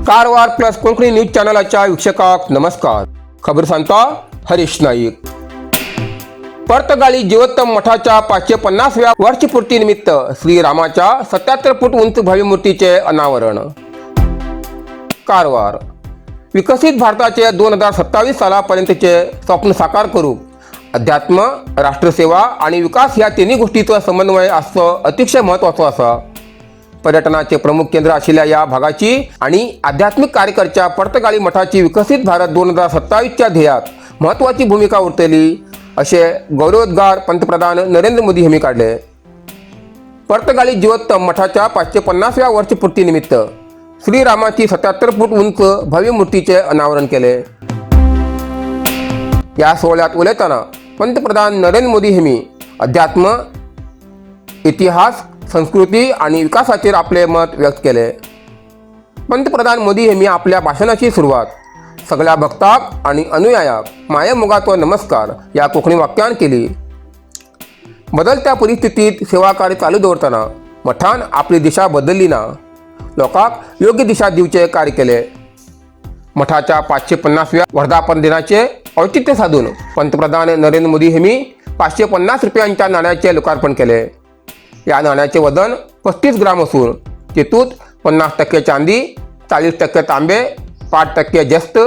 Karwar plus Konkani news चॅनलाच्या वीक्षकाक नमस्कार. खबर सांगता हरीश नाईक. पर्तगाळी जीवोत्तम मठाच्या 550व्या वर्षपूर्तीनिमित्त श्रीरामाच्या 77 फूट उंच भव्य मूर्तीचे अनावरण. कारवार. विकसित भारताचे 2027 सालापर्यंतचे स्वप्न साकार करूक अध्यात्म, राष्ट्रसेवा आणि विकास ह्या तिन्ही गोष्टीचो समन्वय आसचो अतिशय महत्वाचो आसा. पर्यटनाचे प्रमुख केंद्र आशिल्ल्या या भागाची आणि आध्यात्मिक कार्य करच्या पर्तगाळी मठाची विकसित भारत 2027च्या ध्येयात महत्वाची भूमिका उरतली, असे गौरवोद्गार पंतप्रधान नरेंद्र मोदी यांनी काढले. पर्तगाळी जीवोत्तम मठाच्या 550व्या वर्षपूर्तीनिमित्त श्रीरामाची 77 फूट उंच भव्य मूर्तीचे अनावरण केले. या सोहळ्यात उलयतना पंतप्रधान नरेंद्र मोदी यांनी अध्यात्म, इतिहास, संस्कृती आणि विकासाचेर आपले मत व्यक्त केले. पंतप्रधान मोदी यांनी आपल्या भाषणाची सुरवात सगळ्या भक्ताक आणि अनुयायाक मायेमोगाचो नमस्कार या कोकणी वाक्यान केली. बदलत्या परिस्थितीत सेवा कार्य चालू दवरतना मठान आपली दिशा बदलली ना, लोकांक योग्य दिशा दिवचे कार्य केले. मठाच्या 550व्या वर्धापन दिनाचे औचित्य साधून पंतप्रधान नरेंद्र मोदी यांनी 550 रुपयांच्या नाण्याचे लोकार्पण केले. या नाण्याचे वजन 35 ग्राम असून तेतूत 50% चांदी, 40% तांबे, 5% जस्त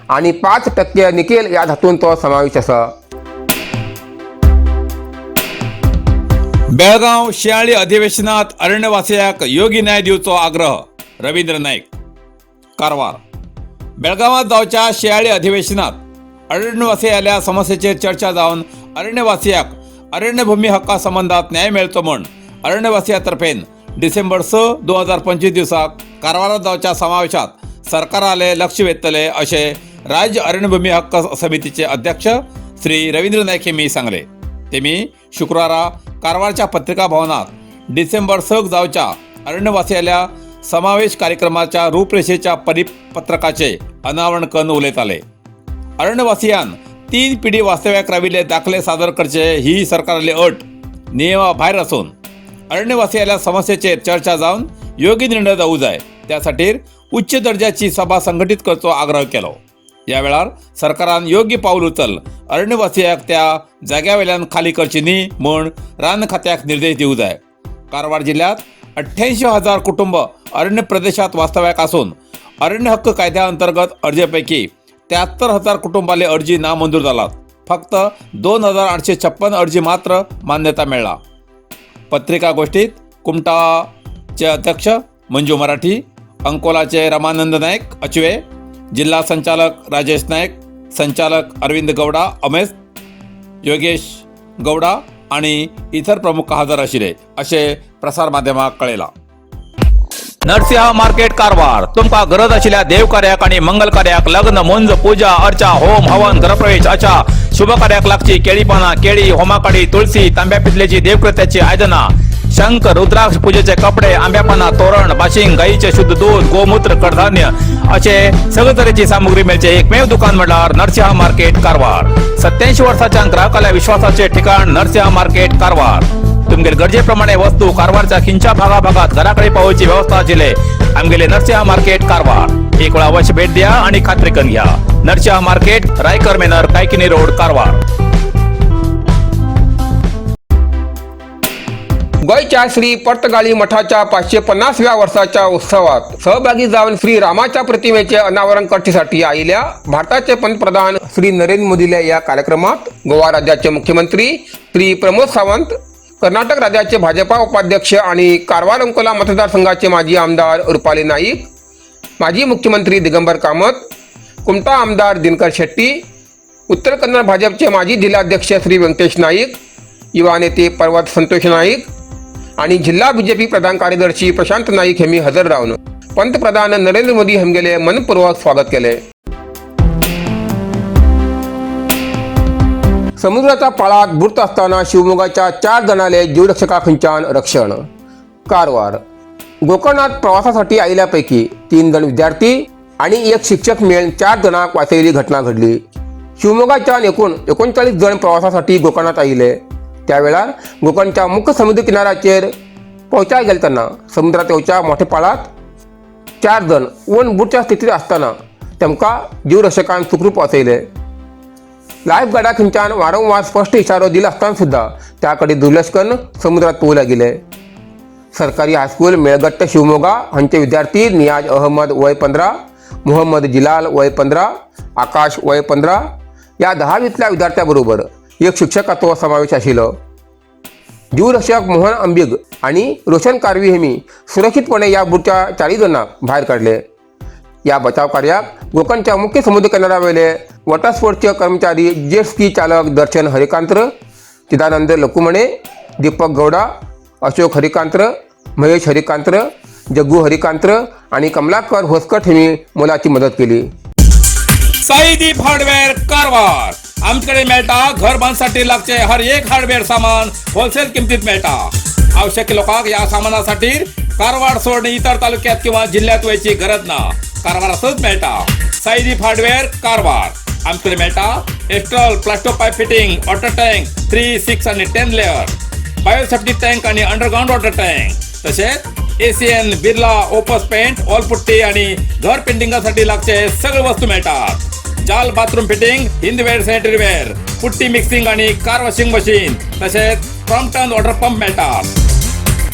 आणि 5% निकेल या धातूंचो समावेश आसा. बेळगाव शियाळी अधिवेशनात अरण्यवासियाक योग्य न्याय दिवचो आग्रह. रवींद्र नाईक, कारवार. बेळगावात जावच्या शियाळी अधिवेशनात अरण्यवासियाल्या समस्येचेर चर्चा जावन अरण्यवासियाक अरण्यभूमी हक्का संबंदात न्याय मेळचो म्हण अरण्यवासिया तर्फेन डिसेंबर 6, 2025 दिवसाक कारवारात जावच्या समावेशात सरकाराले लक्ष वेधतले, अशें राज्य अरण्यभूमी हक्क समितीचे अध्यक्ष श्री रवींद्र नाईक यांनी सांगले. तेमी शुक्रारा कारवारच्या पत्रिका भवनात डिसेंबर 6क जावच्या अरण्यवासियाल्या समावेश कार्यक्रमाच्या रूपरेषेच्या परिपत्रकाचे अनावरण करून उलयताले. अरण्यवासियान तीन पिढी वास्तव्याक राविल्ले दाखले सादर करचे ही सरकारली अट नियमा भायर असून अरण्यवासियाल्या समस्येचेर चर्चा जावन योग्य निर्णय जावू जाय, त्यासाठी उच्च दर्जाची सभा संघटित करचो आग्रह केलो. या वेळार सरकारान योग्य पाऊल उचल अरण्यवासियाक त्या जाग्या वयल्यान खाली करची न्ही म्हूण रान खात्याक निर्देश दिवं जाय. कारवार जिल्ह्यात 88,000 कुटुंब अरण्य प्रदेशात वास्तव्याक असून अरण्य हक्क कायद्या अंतर्गत अर्जेपैकी 73,000 कुटुंबाले अर्जी नामंजूर जालात. फक्त 2856 अर्जी मात्र मान्यता मेळ्ळा. पत्रिका गोष्टीत कुमटाचे अध्यक्ष मंजू मराठी, अंकोलाचे रमानंद नाईक अचवे, जिल्हा संचालक राजेश नाईक, संचालक अरविंद गौडा अमेश, योगेश गौडा आणि इतर प्रमुख हजर आशिल्ले, अशें प्रसार माध्यमाक कळयलां. नरसिंह मार्केट, कारवार. तुमकां गरज आशिल्ल्या देव कार्याक आणि मंगल कार्याक, लग्न, मुंज, पूजा अर्चा, होम हवन, गृहप्रवेश अशा शुभ कार्याक लागची केळी पानां, केळी, होमाकाडी, तुळसी, तांब्या पितलेची देवकृत्याची आयदनां, शंख, रुद्राक्ष, पूजेचे कपडे, आंब्या पानां, तोरण, बाशिंग, गाईचे शुद्ध दूध, गोमूत्र, कडधान्य असे सगळे तरेची सामुग्री मेळचे एकमेव दुकान म्हणल्यार नरसिंह मार्केट, कारवार. 87 वर्साच्या ग्राहकाल्या विश्वासाचे ठिकाण नरसिंह मार्केट, कारवार. तुमगेले गरजेप्रमाणे वस्तू कारवारच्या खिंच्या भागाभागात घराकडे पावोवची व्यवस्था आशिल्ले आमगेले नरसिंह मार्केट, कारवार. एक वेळा अवश्य भेट द्या आणि खात्री करून घ्या. नरसिंह मार्केट, रायकर मेनर, कायकिनी रोड, कारवार. गोंयच्या श्री पर्तगाळी मठाच्या 550व्या वर्षाच्या उत्सवात सहभागी जावन श्री रामाच्या प्रतिमेचे अनावरण करचेसाठी आयिल्ल्या भारताचे पंतप्रधान श्री नरेंद्र मोदीले या कार्यक्रमात गोवा राज्याचे मुख्यमंत्री श्री प्रमोद सावंत, कर्नाटक राज्याचे भाजपा उपाध्यक्ष आणि कारवार अंकोला मतदारसंघाचे माजी आमदार रुपाली नाईक, माजी मुख्यमंत्री दिगंबर कामत, कुमटा आमदार दिनकर शेट्टी, उत्तर कन्नड भाजपचे माजी जिल्हाध्यक्ष श्री व्यंकटेश नाईक, युवा नेते पर्वत संतोष नाईक आणि जिल्हा बीजेपी प्रधान कार्यदर्शी प्रशांत नाईक यांनी हजर राहून पंतप्रधान नरेंद्र मोदी हमगेले मनपूर्वक स्वागत केले. समुद्राच्या पाळात बुडत असताना शिवमोगाच्या चार जणाले जीवरक्षकाखंच्यान रक्षण. कारवार. गोकर्णात प्रवासासाठी आलेल्यापैकी तीन जण विद्यार्थी आणि एक शिक्षक मिळून चार जणांक वाचवलेली घटना घडली. शिवमोगाच्या एकूण 39 जण प्रवासासाठी गोकर्णात आयिल्ले. त्या वेळार गोकर्णच्या मुख्य समुद्र किनाऱ्याचेर पोंवच्या गेलतना समुद्रात येवच्या मोठ्या पाळात चार जण वन बुडच्या स्थितीत आसतना तेमकां जीवरक्षकान सुखरूप वाचयले. लायफ गार्डा खंयच्यान वारंवार स्पश्ट इशारो दिला आसतना सुद्दां त्या कडेन दुर्लक्ष करून समुद्रात पोवूं लागिले. सरकारी हायस्कूल मेळगट्ट शिवमोगा हांचे विद्यार्थी नियाज अहमद वय 15, मोहम्मद जिलाल वय 15, आकाश वय 15 ह्या 10वींतल्या विद्यार्थ्या बरोबर एक शिक्षकाचो समावेश आशिल्लो. जीवरक्षक मोहन अंबीग आणि रोशन कारवी हेमी सुरक्षितपणे या बुडच्या 40 जणांक भायर काडले. या बचाव कार्याक गोकर्णच्या मुख्य समुद्र किनाऱ्यावेले वॉटर स्पोर्ट्सचे कर्मचारी, जेट स्की चालक दर्शन हरिकांत्र, चिदानंद लकुमणे, दीपक गौडा, अशोक हरिकांत्र, महेश हरिकांत्र, जग्गू हरिकांत्र आणि कमलाकर होसकट यांनी मोलाची मदत केली. साईदीप हार्डवेअर कारवार. आमच्याकडे मेळटा घर बांधसाठी लागचे हर एक हार्डवेअर सामान होलसेल किमतीत मेळटा. आवश्यक लोकांक या सामानासाठी कारवार सोडून इतर तालुक्यात किंवा जिल्ह्यात वयची गरज ना. कारवारातच मेळटा. साईदीप हार्डवेअर कारवार. आमच्याकडे मेळटा Astral Plasto pipe fitting, water tank 3, 6 आणि 10 लेअर, बायोसेफ्टी टँक आणि अंडरग्राऊंड वॉटर टँक. तसेच एसीएन, बिर्ला ओपस पेंट, वॉलपुट्टी आणि घर पेंटिंगासाठी लागचे सगळे वस्तू मिळतात. जाल bathroom fitting, Hindware sanitary ware, putty mixing आणि कार वॉशिंग मशीन, तसेच क्रॉम्प्टन वॉटर पंप मिळतात.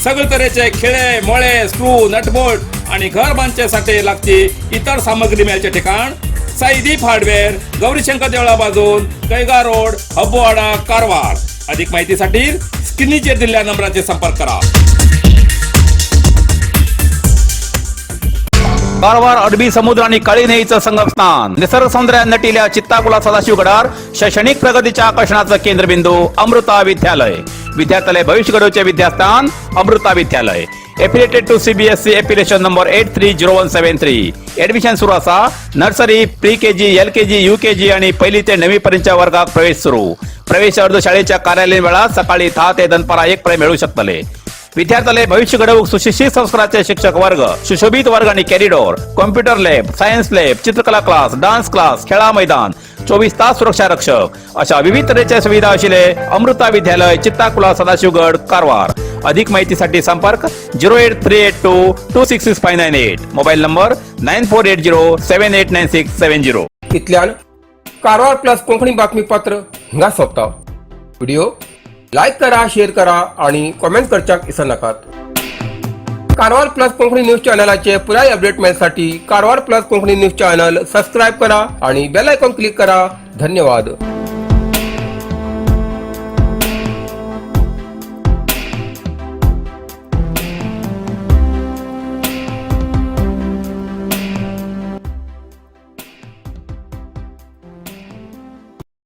सगळे तऱ्हेचे खिळे, मोळे, स्क्रू, नटबोल्ट आणि घर बांधण्यासाठी लागची इतर सामग्री मिळायचे ठिकाण साईदीप हार्डवेअर, गौरीशंकर देवळा बाजून, कैगा रोड, हब्बोवाडा, कारवार. अधिक माहितीसाठी स्क्रीनचेर दिलेल्या नंबराचे संपर्क करा. कारवार अरबी समुद्र आणि काळी न्हंयेचं संगमस्थान, निसर्ग सौंदर्यात नटिल्या चित्ताकुला सदाशिवगडार शैक्षणिक प्रगतीच्या आकर्षणाचं केंद्रबिंदू अमृता विद्यालय. विद्यार्थ्यालय भविष्य घडवचे विद्यास्थान अमृता विद्यालय. Affiliated to CBSE, affiliation number 830173. Admission सुरू असा. Nursery, pre KG, LKG, UKG आणि पहिली ते नववी पर्यंतच्या वर्गात प्रवेश सुरू. प्रवेश अर्ज शाळेच्या कार्यालयीन वेळात सकाळी 10 ते दनपारा 1 पर्यंत मिळू शकतले. विद्यार्थ्याला भविष्य घडवूक सुशिक्षित संस्काराचे शिक्षक वर्ग, सुशोभित वर्ग आणि corridor, computer lab, science lab, चित्रकला क्लास, डान्स क्लास, खेळा मैदान, 24 तास सुरक्षा रक्षक अशा विविध तऱ्हेच्या सुविधा असलेले अमृता विद्यालय, चित्ताकुला, सदाशिवगड, कारवार. अधिक माहितीसाठी संपर्क 08382266598, mobile number 9480789670. इतल्यान कारवार प्लस कोंकणी बातमीपत्र हिंगा सोंपता. व्हिडिओ लायक करा, शेअर करा आणि कॉमेंट करच्याक विसरनाकात. कारवार प्लस कोंकणी न्यूज चॅनलाचे पुराय अपडेट मेळसाठी Karwar plus Konkani news channel subscribe करा आणि बेल आयकॉन क्लिक करा. धन्यवाद.